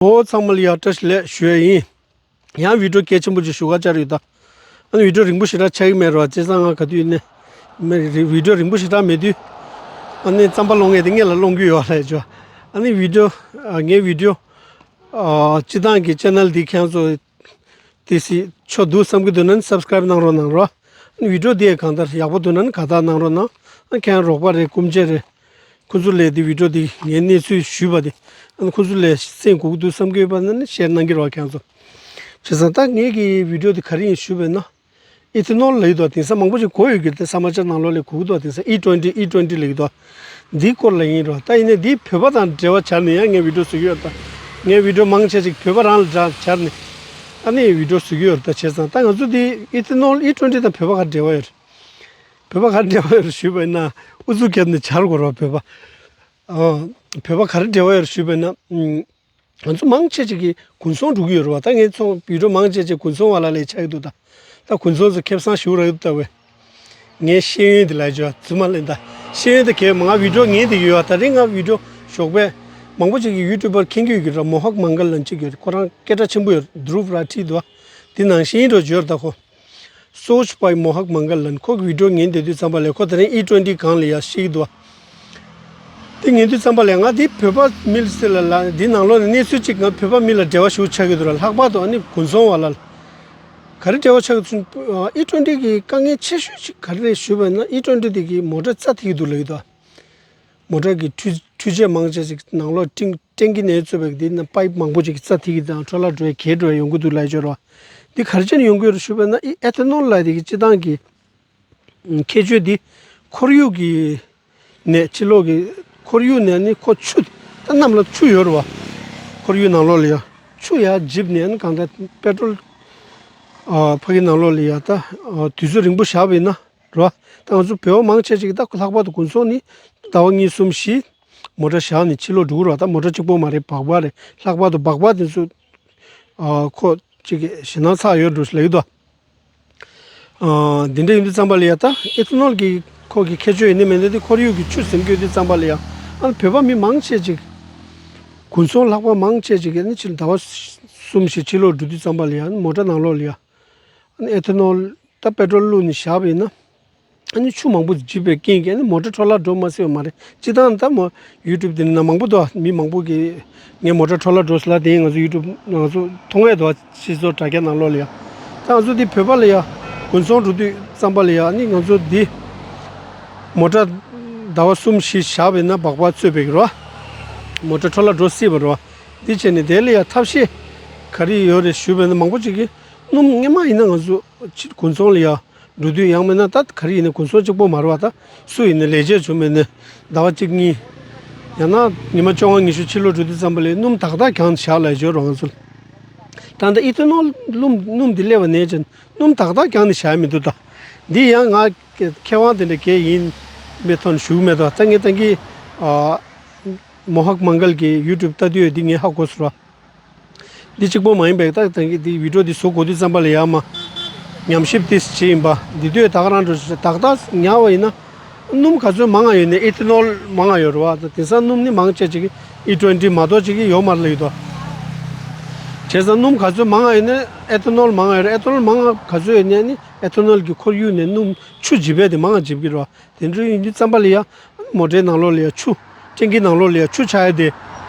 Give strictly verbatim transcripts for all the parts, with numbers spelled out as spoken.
ཨོ་ཚང་མ་ལ་ཡ་བཀྲ་ཤིས་བདེ་ལེགས་ཞུ་ཡ་ཡིན། ཡང་བི་ཌིའོ་གལ་ཆེན་པོ་ཅིག་ཞུ་ག་བཅར་ཡོད་ད། ཨ་ནི་བི་ཌིའོ་རིང་པོ་ཞེ་དྲག་ཆགས་ཀྱི་མེད་རོགས། བྱས་ཙང་ང་ག་དུས་ནས་མེད་རེད། བི་ཌིའོ་རིང་པོ་ཞེ་དྲག་མེད་དུས། ཨ་ནི་རྩམ་པ་སློང་མཁན་དེ་སྔོན་ལ་སློང་གི་ཡོད་ལབ་བྱས། ཨ་ནི་བི་ཌིའོ་ཨ་ངའི་བི་ཌིའོ་ཨ་སྤྱིར་བཏང་གི་ཅེ་ནལ་འདི་ཁྱེད་ཚོ་དེ་སྲིད་ཆོག་འདུག་བསམ་གྱི་འདུག་ན་ནི་སབ་སི་ཀ་རེབ་གནང་རོགས་གནང་རོགས། ཨ་ནི་བི་ཌིའོ་དེ་གང་ལྟར་ཡག་པོ་འདུག་ན་ནི་དགའ་རྟགས་གནང་རོགས་གནང་། ཨ་ཁྱེད་རང་རོགས་པ་རེད། སྐུ་མཆེད་རེད། ཁོ་ཚོ་ལས་དེ་བི་ཌིའོ་དེ་ངའི་གནས་ཚུལ་ཞུས་པ་དེ། ཨ་ནི་ཁོ་ཚོ་ལས་སེམས་འགུག་འདུག་བསམ་གྱི་ཡོད་པ་ན་ནི་ཤེར་གནང་གི་རོགས་ཁྱེད་ཚོ། བྱས་ཙང་ད་ངེད་ཀྱི་བི་ཌིའོ་དེ་ག་རེ་ཡིན་ཞུས་པས་ན། ཨི་ཐི་ནོལ་ལབ་ཀྱི་འདུག་དེང་སང་མང་པོ་ཅིག་གོ་ཡོད་ཀྱི་རེད། དེ་ས་མ་ཅར་ནང་ལོགས་ལས་གོ་གི་འདུག་དེང་སང་ཨི་ཊུ་ཝེན་ཊི་ཨི་ཊུ་ཝེན་ཊི་ལབ་ཀྱི་འདུག་འདིའི་སྐོར་ལ་ཡིན་རོགས། ད་ཡིན་ནའི་འདི་བོད་པ་དང་འབྲེལ་བ་སྦྱར་ནས་ཡང་ངས་བི་ཌིའོ་བཟོ་གི་ཡོད་རེད་ད། ངས་བི་ཌིའོ་མང་ཆེ་ཅིག་བོད་པ་རང་ལ་འདྲ་སྦྱར་ནས་ཨ་ནི་བི་ཌིའོ་བཟོ་གི་ཡོད་རེད་ད། བྱས་ཙང་ད་ང་ཚོ་འདི་ཨི་ཐི་ནོལ་ཨི་ཊུ་ཝེན་ཊི་དང་བོད་པ་ག་འབྲེལ་བ་ཡོད་རེད། བོད་པ་ག་འབྲེལ་བ་ཡོད་རེད་ཞུས་པ་ཡིན་ན་ཨུ་ཚུགས་བརྒྱབ་ནས་སྦྱར་དགོས་རེད་བ། བོད་པ། ཨ། བོད་པ་ག་རེ་འབྲེལ་བ་ཡོད་རེད་ཞུས་པ་ཡིན་ན། ཨུམ། ང་ཚོ་མང་ཆེ་ཅིག་གིས་དགུན་ཚོང་འགྲོ་གི་ཡོད་རེད་བ། ད་ངས་ཚོང་བི་ཌིའོ་མང་ཆེ་ཅིག་དགུན་ཚོང་བ་ལ་ལས་ཆགས་ཀྱི་འདུག་ད་ད་དགུན་ཚོང་ཚོ་ཁེ་བཟང་ཞུ་ར་ཡོད་ད་བས། ངའི་ཤེས་ཡོན་དེ་ལ་ཅོ་རྫུན་མ་ལེན་ད། ཤེས་ཡོན་དེ་གས་མ་ང་བི་ཌིའོ་ངན་དེ་ཡོད་བ། ད་རིང་ང་བི་ཌིའོ་ཞོགས་པས་མང་པོ་ཅིག་གིས་ཡུ་ཊུབ་པར་མཁྱེན་གྱི་ཡོད་ཀྱི་ར། མོ་ཧག་མང་གལ་ལབ་ཅིག་ཡོད་རེད། ཁོ་རང་སྐད་གྲགས་ཆེན་པོ་ཡོད་རེད། དུ་རུབ་ར་ཁྲིད་འདུག་བ། དེ་ནང་བཞིན་འགྲོ་འབྱོར་ད་ཁོ། Sourced by Mohawk Mangal ལབ་ནས་ཁོ་གི་བི་ཌིའོ་ཉན་བསྡད་དུས་ཙམ་པ་ལས་ཁོ་དེ་རིང་ཨི་ཊུ་ཝེན་ཊི་སྒང་ལ་ཡར་བཤད་ཀྱི་འདུག་དེ་ཉན་དུས་ཙམ་པ་ལས་ང་འདི་བོད་པ་མི་ལ་ཟེར་ལ་ལ་འདི་ནང་ལོགས་ནས་གནས་ཚུལ་གཅིག་ང་བོད་པ་མི་ལ་འབྲེལ་བ་ཞུ་ཆགས་ཀྱི་འདུག་ར། ལྷག་པར་དུ་ཨ་ནི་དགུན་ཚོང་བ་ལ་ག་རེ་འབྲེལ་བ་ཆགས་ཀྱི་འདུག་ཨི་ཊུ་ཝེན་ཊི་གི་དཀའ་ངལ་ཆེ་ཤོས་ཅིག་ག་རེ་རེད་ཞུས་པ་ཡིན་ན་ཨི་ཊུ་ཝེན་ཊི་དེ་གི་མོ་ཊ་རྩ་ཐིག་གི་འདུག་ལབ་ཀྱི་འདུག་མོ་ཊ་གི་འཕྲུལ་འཕྲུལ་ཆས་མང་ཆེ་ཅིག་ནང་ལོགས་ཊེང་ཊེང་ཀི་ནས་བཙོས་པའི་འདི་ན་པའིབ་མང་པོ་ཅིག་རྩ་ཐིག་གི་དང་འཕྲོ་བརླག་འགྲོ་ཡ་གས་འགྲོ་ཡ་ཡོང་གི་འདུག་ལབ་ཡོད་རེད་བ། འདི་ག་རེ་བྱས་ནས་ཡོང་གི་ཡོད་རེད་ཞུས་པ་ན་ཨི་ཨེ་ཐི་ནོལ་ལབ་དེ་གི་སྤྱིར་བཏང་གི་ཁྱད་ཆོས་འདི་ཁོར་ཡུག་གི་ནས་ཕྱི་ལོགས་ཀྱི་ཁོར་ཡུག་ནས་ནི་ཁོ་ཆུ་ད་གནམ་ལ་ཆུ་ཡོད་རེད་བ། ཁོར་ཡུག་ནང་ལོགས་ལ་ཡ་ཆུ་ཡ་འཇིབ་ནས་ནི་གང་ལྟར་པེ་ཊོལ་ཨ་ཕ་གི་ནང་ལོགས་ལ་ཡ་ད་ཨ་དུས་ཚོད་རིང་པོ་བཞག་པ་ཡིན་ན་རེད་བ། ད་ང་ཚོ་བོད་པ་མང་ཆེ་ཅིག་ད་ལྷག་པར་དུ་དགུན་ཚོང་ནི་ཟླ་བ་གཉིས་གསུམ་བཞི་མོ་ཊ་བཞག་ནས་ཕྱི་ལོགས་འགྲོ་གི་རེད་བ། ད་མོ་ཊ་གཅིག་པོ་མ་རེད། སྦག་སྦག་རེད། ལྷག་པར་དུ་སྦག་སྦག་དེ་ཚོ་ཨ་ཁོ་ཅིག་གི་ཞེད་སྣང་ཚ་ཡོད་འགྲོ་ཞིག་ལབ་ཀྱི་འདུག་ཨ་འདི་འདྲ་ཡིན་དུས་ཙམ་པ་ལ་ཡ་ད་ཨེ་ཐི་ནོལ་གྱི་ཁོ་གི་ཁྱད་ཆོས་ཡིན་ནི་མིན་ནི་དེ་ཁོར་ཡུག་གི་ཆུ་ཟིན་དགོས་དུས་ཙམ་པ་ལ་ཡ་ཨ་བོད་པ་མི་མང་ཆེ་ཅིག་དགུན་ཚོང་ལྷག་པ་མང་ཆེ་ཅིག་གི་ནི་ཕྱི་ཟླ་བ་གསུམ་བཞི་ཕྱི་ལོགས་འགྲོ་དུས་ཙམ་པ་ལ་ཡ་མོ་ཊ་ནང་ལོགས་ལ་ཡ་ཨ་ནི་ཨེ་ཐི་ནོལ་ད་པེ་ཊོལ་བླུགས་ནས་བཞག་པ་ཡིན་ན། ཨ་ནི་ཆུ་མང་པོ་འཇིབ་པའི་རྐྱེན་གྱིས་ཨ་ནི་མོ་ཊ་འཕྲོ་བརླག་འགྲོ་མ་སྲིད་པ་མ་རེད། སྤྱིར་བཏང་ད་མོ་ཡུ་ཊུབ་དེ་ནི་ན་མང་པོ་འདུག་མི་མང་པོ་གིས་ངའི་མོ་ཊ་འཕྲོ་བརླག་འགྲོ་ཟེར་ལབ་དེ་ང་ཚོ་ཡུ་ཊུབ་ང་ཚོ་མཐོང་ཡས་འདུག་སྤྱི་ཚོགས་དྲ་རྒྱ་ནང་ལོགས་ལ་ཡ། ད་ང་ཚོ་འདི་བོད་པ་ལ་ཡ་དགུན་ཚོང་འགྲོ་དུས་ཙམ་པ་ལ་ཡ་ཨ་ནི་ང་ཚོ་འདི་མོ་ཊ་ཟླ་བ་གསུམ་བཞི་བཞག་པ་ཡིན་ན་སྦག་སྦག་བཙོས་པའི་རེད་བ། མོ་ཊ་འཕྲོ་བརླག་འགྲོ་སྲིད་པ་རེད་བ། འདི་བྱས་ནས་དེ་ལ་ཡ་ཐབས་ཤེས་ག་རེ་ཡོད་རེད་ཞུས་པ་ཡིན་ན་མང་པོ་ཅིག་གིས། སྣུམ་སྔོན་མ་ཡིན་ན་ང་ཚོ་ཕྱི་དགུན་ཚོང་ལ་ཡ་འགྲོ་དུས་ཡང་མིན་ན་ད་ག་རེ་ཡིན་ན་དགུན་ཚོང་གཅིག་པོ་མ་རེད་བ། ད་སུ་ཡིན་ན་ལས་བྱེད་བྱུང་མིན་ན་ཟླ་བ་གཅིག་གཉིས་ཡང་ན་ཉི་མ་བཅོ་ལྔ་ཉི་ཤུ་ཕྱི་ལོགས་འགྲོ་དུས་ཙམ་པ་ལ་སྣུམ་ཏག་ཏག་གྱང་བཞག་ལ་ཡོད་རོགས་ང་ཚོ་ད་ལྟ་ཨི་ཐི་ནོལ་སྣུམ་སྣུམ་འདི་སླེབས་པ་ནས་ཀྱང་སྣུམ་ཏག་ཏག་གྱང་ནས་བཞག་མི་འདུག་ད་འདི་ཡང་ང་མཁས་དབང་དེ་འདྲ་གས་ཡིན་མེད་ཐོག་ནས་ཞུ་གི་མེད་དོ། ད་ངས་ད་གིན་མོ་ཧག་མང་གལ་གྱི་ཡུ་ཊུབ་ལྟ་དུས་འདི་ངས་ཧ་གོ་སོང་ར། འདི་གཅིག་པོ་མ་ཡིན་པའི་ད་ད་གི་འདི་བི་ཌིའོ་འདི་བཟོ་དགོས་དུས་ཙམ་པ་ལ་ཡ་མ་ཉམས་ཞིབ་ཏིས་བྱེད་ཡིན་པ་འདི་དུས་ད་ག་རང་འགྲོ་ཏག་ཏག་ཉར་བ་ཡིན་ན་སྣུམ་ག་ཚོད་མང་ང་ཡོད་ནས་ཨེ་ཐི་ནོལ་མང་ང་ཡོད་རེད་བ། ད་དེང་སང་སྣུམ་ནི་མང་ཆེ་ཅིག་གི་ཨི་ཊུ་ཝེན་ཊི་མ་གཏོགས་ཅིག་གི་ཡོད་མ་རེད་ལབ་ཡོད་དོ། བྱས་ཙང་སྣུམ་ག་ཚོད་མང་ང་ཡོད་ནས་ཨེ་ཐི་ནོལ་མང་ང་ཡོད་རེད། ཨེ་ཐི་ནོལ་མང་ང་ག་ཚོད་ཡོད་ནས་ནི་ཨེ་ཐི་ནོལ་གི་ཁོར་ཡུག་ནས་སྣུམ་ཆུ་འཇིབ་པས་དེ་མང་ང་འཇིབ་གི་རེད་བ། དེ་འདྲ་ཡིན་དུས་ཙམ་པ་ལ་ཡ། མོ་ཊའི་ནང་ལོགས་ལ་ཡ་ཆུ། ཊེང་ཀི་ནང་ལོགས་ལ་ཡ་ཆུ་ཆགས་ཡ་དེ།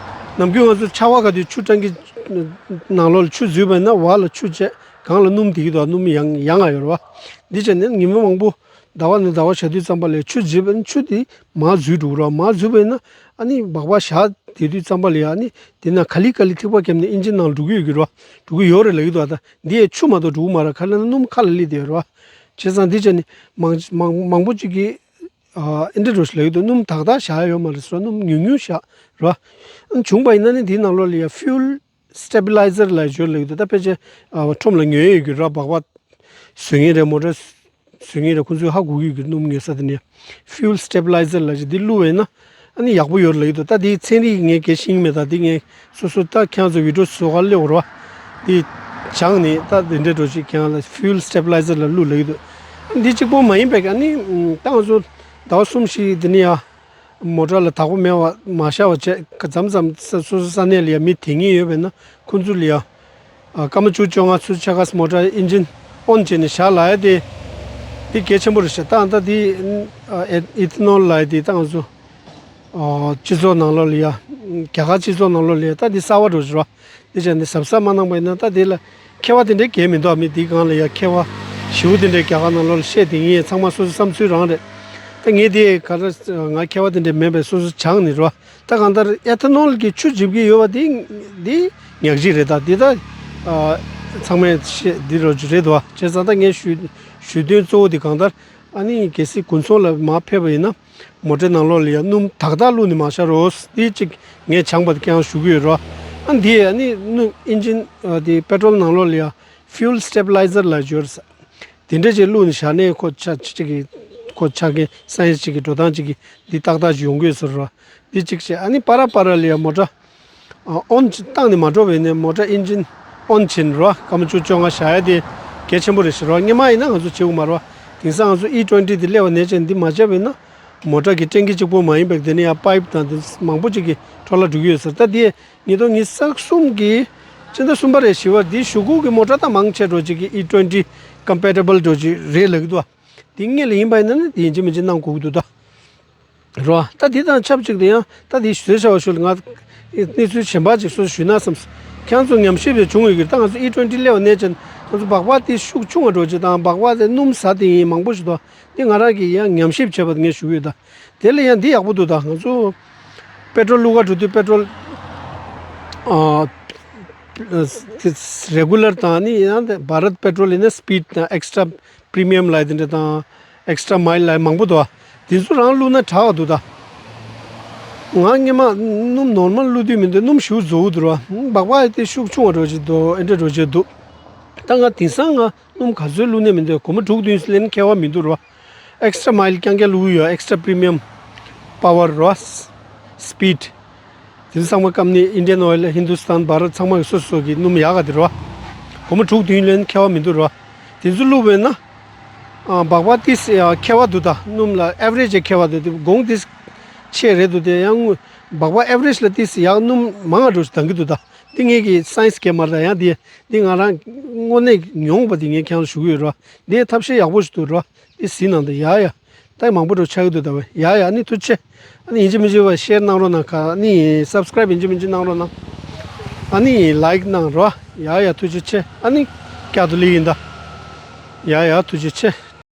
ནམ་རྒྱུན་ང་ཚོ་ཆར་པ་ག་དུས་ཆུ་ཊེང་ཀི་ནང་ལོགས་ལ་ཆུ་འཛུལ་བ་ཡིན་ན་འོག་ལ་ཆུ་བཅད་གང་ལ་སྣུམ་དེ་གི་དོ་སྣུམ་ཡང་ཡང་ང་ཡོད་རེད་བ། འདི་བྱས་ནས་ཉི་མ་མང་པོ་ཟླ་བ་ནས་ཟླ་བ་བྱ་དུས་ཙམ་པ་ལ་ཡ་ཆུ་འཛུལ་བ་ཡིན་ཆུ་དེ་མར་འཛུལ་འགྲོ་གི་རེད་བ། མར་འཛུལ་བ་ཡིན་ན་ཨ་ནི་སྦག་སྦག་བཞག་དེ་དུས་ཙམ་པ་ལ་ཡ་ཨ་ནི་དེ་ན་ག་ལི་ག་ལི་ཐིགས་པ་བརྒྱབ་ནས་ཨིན་ཇི་ནང་འགྲོ་གི་ཡོད་ཀྱི་རེད་བ། འགྲོ་གི་ཡོད་རེད་ལབ་ཀྱི་འདུག་ད་འདི་ཡ་ཆུ་མ་གཏོགས་འགྲོ་གི་མ་རེད། ག་ལ་ན་སྣུམ་ཁ་ལ་སླེབས་བསྡད་ཡོད་རེད་བ། བྱས་ཙང་འདི་བྱས་ནས་མང་མང་མང་པོ་ཅིག་གིས། ཨ་ཨེ་འདྲ་འགྲོ་ཞིག་ལབ་ཀྱི་འདུག་སྣུམ་ཏག་ཏག་བཞག་ཡ་ཡོད་མ་རེད་ཟེར་བ། སྣུམ་ཉུང་ཉུང་བཞག་ར། བྱུང་པ་ཡིན་ན་ནི་དེའི་ནང་ལོགས་ལ་ཡ་ཕིའུལ་སི་ཊེ་བི་ལའི་ཛར་ལབ་ཡ་ཅིག་ཡོད་ལབ་ཀྱི་འདུག་ད་ཕལ་ཆེར་ཨ་ཁྲོམ་ལ་ཉོ་ཡས་ཡོད་ཀྱི་ར། སྦག་སྦག་བཟོ་མཁན་རེད། མོ་ཊ་བཟོ་མཁན་རེད། ཁོང་ཚོས་ཧ་གོ་གི་ཡོད་ཀྱི་སྣུམ་ཉོ་ས་དེ་ནས་ཕིའུལ་སི་ཊེ་བི་ལའི་ཛར་ལབ་ཡ་ཅིག་འདི་བླུགས་པ་ཡིན་ན། ཨ་ནི་ཡག་པོ་ཡོད་ལབ་ཀྱི་འདུག་ད་དེའི་ཚན་རིག་ངས་གལ་ཤེས་ཀྱི་མེད། ད་དེ་ངས་སོ་སོ་ད་ཁྱེད་རང་ཚོ་བི་ཌིའོ་བཟོ་གར་སླེབས་རོགས། དེ་སྦྱངས་ནས་ད་དེ་འདྲའི་འགྲོ་ཞིག་ཁྱེད་རང་ལ་ཕིའུལ་སི་ཊེ་བི་ལའི་ཛར་ལ་བླུགས་ལབ་ཀྱི་འདུག་འདི་གཅིག་པོ་མ་ཡིན་པའི་ཨ་ནི་ད་ང་ཚོ་ཟླ་བ་གསུམ་བཞི་འདི་ནས་ཡ་ མོ་ཊ་ལ་བདག་པོ་མེད་པ་མ་བཞག་པ་བྱས་མཚམས་མཚམས་སོ་སོ་ས་གནས་ལ་ཡ་མི་དེ་ཉིད་ཡོད་པས་ན་ཁོང་ཚོ་ལ་ཡ། ཨ་སྐར་མ་བཅུ་བཅོ་ལྔ་ཚུར་ཆ་ག་མོ་ཊ་ཨིན་ཇིན་ཨོན་བྱས་ནས་བཞག་ལབ་ཡ་དེ། དེ་གལ་ཆེན་པོ་རེད་ཤག་ད་ད་དེ་ཨ་ཨེ་ཨི་ཐ་ནོལ་ལབ་ཡ་དེ་ད་ང་ཚོ་ཨ་སྤྱི་ཚོགས་ནང་ལོགས་ལ་ཡ། རྒྱ་གར་སྤྱི་ཚོགས་ནང་ལོགས་ལ་ཡ་ད་དེ་གསར་བ་འགྲོ་བཞིན་རོ། དེ་བྱས་ནས་གཟབ་གཟབ་མ་གནང་པ་ཡིན་ན་ད་དེ་ལ་མཁས་པ་དེ་འདྲའི་གལ་མི་འདུག་མི་དེའི་སྒང་ལ་ཡ་མཁས་པ་ཞེ་པོ་དེ་འདྲའི་རྒྱ་གར་ནང་ལོགས་ལ་བཤད་དེ་ངས་ཚང་མ་སོ་སོའི་བསམ་ཚུལ་རང་རེད། ད་ངས་དེ་ག་རེ་ང་མཁས་པ་དེ་འདྲ་མིན་པའི་སོ་སོ་སྦྱངས་ནས་རོ། ད་གང་ལྟར་ཨེ་ཐ་ནོལ་གྱི་ཆུ་འཇིབ་ཀྱི་ཡོད་པ་དེ་དེ་ཉག་གཅིག་རེད། ད་དེ་ད་ཨ་ཚང་མས་བཤད་འདི་རོ་རེད་དོ། བྱས་ཙང་ད་ངས་ཞུ་ཞུ་དོན་གཙོ་བོ་དེ་གང་ལྟར་ཨ་ནི་གལ་སྲིད་དགུན་ཚོང་ལ་མར་ཕེབས་པ་ཡིན་ན་མོ་ཊའི་ནང་ལོགས་ལ་ཡ་སྣུམ་དག་དག་བླུགས་ནས་མ་བཞག་རོགས། འདི་གཅིག་ངས་སྦྱངས་པ་དེ་ཀྱང་ཞུ་གི་ཡོད་རོ། ཨ་འདི་ཨ་ནི་སྣུམ་ཨིན་ཇིན་ཨ་དེ་པེ་ཊོལ་ནང་ལོགས་ལ་ཡ་ཧྥིའུལ་སི་ཊེ་བི་ལའི་ཛར་ལབ་ཡོད་རེད། དེ་འདྲ་ཅིག་བླུགས་ནས་བཞག་ནས་ཁོ་ཆ་གཅིག་གི་ཁོ་ཆ་མཁན་སའེན་སི་གཅིག་གི་འགྲོ་སྟངས་གཅིག་གི་འདི་ཏག་ཏག་ཅིག་ཡོང་གི་ཡོད་ཟེར་རོ། འདི་གཅིག་བྱས་ཨ་ནི་པ་ར་པ་ར་ལ་ཡ་མོ་ཊ་ཨོན་བཏང་ནས་མ་འགྲོ་བས་ནས་མོ་ཊ་ཨིན་ཇིན་ཨོན་བྱས་ནས་རོ། སྐར་མ་བཅུ་བཅོ་ལྔ་བཞག་ཡ་དེ་གལ་ཆེན་པོ་རེད་ཟེར་རོ། སྔོན་མ་ཡིན་ན་ང་ཚོ་བྱེད་དགོས་མ་རོ། དེང་སང་ང་ཚོ་ཨི་ཊུ་ཝེན་ཊི་དེ་སླེབས་པ་ནས་བྱས་འདི་མ་བྱས་པ་ཡིན་ན་མོ་ཊ་གི་ཊེང་ཀི་གཅིག་པོ་མ་ཡིན་པའི་དེ་ནས་ཡང་པའིབ་དང་དེ་མང་པོ་ཅིག་གི་འཕྲོ་བརླག་འགྲོ་གི་ཡོད་ཟེར། ད་དེ་ཉིས་སྟོང་ཉི་ཤུ་རྩ་གསུམ་གི་སྤྱི་ཟླ་གསུམ་པ་རེད་ཞེས་པ་འདི་གཞུག་གུ་གི་མོ་ཊ་ད་མང་ཆེ་འགྲོ་ཅིག་གི་ཨི་ཊུ་ཝེན་ཊི་ཀམ་པེ་ཊི་བལ་འགྲོ་ཅིག་རེད་ལབ་ཀྱི་འདུག་དེ་སྔོན་ལ་ཡིན་པ་ཡིན་ན་ནི་དེ་ཡིན་གཅིག་མིན་གཅིག་གནང་དགོས་ཀྱི་འདུག་ད། རོ། ད་འདི་དང་ཆབས་ཅིག་ཏུ་ཡང་ད་འདི་ཞུ་བྱ་བ་ཞུ་ལ་ང་གནས་ཚུལ་གཞན་པ་ཅིག་སོ་སོ་ཞུས་ན་བསམས། ཁྱེད་ཚོ་ཉམས་ཞིབ་ཡང་བྱུང་ཡོད་ཀྱི་རེད། ད་ང་ཚོ་ཨི་ཊུ་ཝེན་ཊི་སླེབས་པ་ནས་ཅན་ང་ཚོ་སྦག་སྦག་དེ་ཤུགས་ཆུང་བ་འགྲོ་ཅིག་དང་སྦག་སྦག་དེ་སྣུམ་ཟ་དེ་ཡིན་མང་པོ་ཞིག་འདུག་འདི་ང་རང་གིས་ཡང་ཉམས་ཞིབ་བྱས་པ་དེ་ངས་ཞུ་གི་ཡོད། ད་དེ་ལ་ཡང་འདི་ཡག་པོ་འདུག་ད་ང་ཚོ་པེ་ཊོལ་བླུག་ག་འགྲོ་དུས་པེ་ཊོལ་ཨ་རེ་གུ་ལར་དང་ནི་ཡང་དེ་བྷ་རད་པེ་ཊོལ་ཡིན་ན་སི་པིཌ་དང་ཨེག་སི་ཊྲ་པི་རི་མི་ཡམ་ལབ་དེ་འདྲ་དང་ཨེག་སི་ཊྲ་མའིལ་ལབ་མང་པོ་འདུག་དེ་ཚོ་རང་བླུགས་ན་དྲག་ག་འདུག་ད། ང་སྔོན་མ་སྣུམ་ནོར་མལ་བླུགས་དུས་མི་འདུག་སྣུམ་ཞེ་པོ་རྫོགས་འདུག་ར། སྦག་སྦག་དེ་ཤུགས་ཆུང་བ་འགྲོ་བྱེད་འདུག་ཨེ་འདྲ་འགྲོ་བྱེད་འདུག་ད་ང་དེང་སང་ང་སྣུམ་ག་ཚོད་བླུགས་ནས་མི་འདུག་སྒོར་མོ་དྲུག་བདུན་ཙམ་ལེན་ཁྱད་པར་མི་འདུག་ར། ཨེག་སི་ཊྲ་མའིལ་རྐྱང་རྐྱང་བླུགས་ཡོད། ཨེག་སི་ཊྲ་པི་རི་མི་ཡམ་པ་ཝར་ར། སི་པིཌ། དེ་ཚོ་ཚང་མ་ཀམ་ནི་ཨིན་ཌི་ཡན་ཨོ་ཡེལ་ཧིན་དུ་སི་ཐན་བྷ་རད་ཚང་མ་གི་སོ་སོ་གི་སྣུམ་ཡག་ག་དེ་ར། སྒོར་མོ་དྲུག་བདུན་ལེན་ཁྱད་པར་མི་འདུག་ར། དེ་ཚོ་བླུགས་པས་ན། ཨ་སྦག་སྦག་ཏིས་ཡ་ཁྱད་པར་འདུག་ད་སྣུམ་ལ་ཨེ་ཝ་རེཇ་ཁྱད་པར་འདུག་དེ་གོང་ཏིས་ཆེ་རེད་འདུག་དེ་ཡང་སྦག་སྦག་ཨེ་ཝ་རེཇ་ལ་ཏིས་ཡག་སྣུམ་མང་ང་འགྲོ་ཞིག་ལྡང་གི་འདུག་ད་འདི་ངེད་ཀྱི་སའེན་སི་སྐད་མ་རེད་ད། ཡང་དེ་འདི་ང་རང་དངོས་གནས་མྱོང་བ་དེ་ངས་ཁྱེད་རང་ལ་ཞུ་གི་ཡོད་ར། འདི་ཐབས་ཤེས་ཡག་པོ་ཞིག་འདུག་ར། འདི་གཟིགས་གནང་དང་ཡ་ཡ། ད་མང་པོ་འགྲོ་ཆགས་ཀྱི་འདུག་ད་བས་ཡ་ཡ། ཨ་ནི་ཐུགས་རྗེ་ཆེ། ཨ་ནི་ཡིན་གཅིག་མིན་གཅིག་བ་ཤེར་གནང་རོགས་གནང་། ག་ཨ་ནི་སབ་སི་ཀ་རའིབ་ཡིན་གཅིག་མིན་གཅིག་གནང་རོགས་གནང་། ཨ་ནི་ལའིཀ་གནང་རོགས། ཡ་ཡ་ཐུགས་རྗེ་ཆེ། ཨ་ནི་བསྐྱར་དུ་ལེགས་ཡིན་ད། ཡ་ཡ་ཐུགས་རྗེ་ཆེ།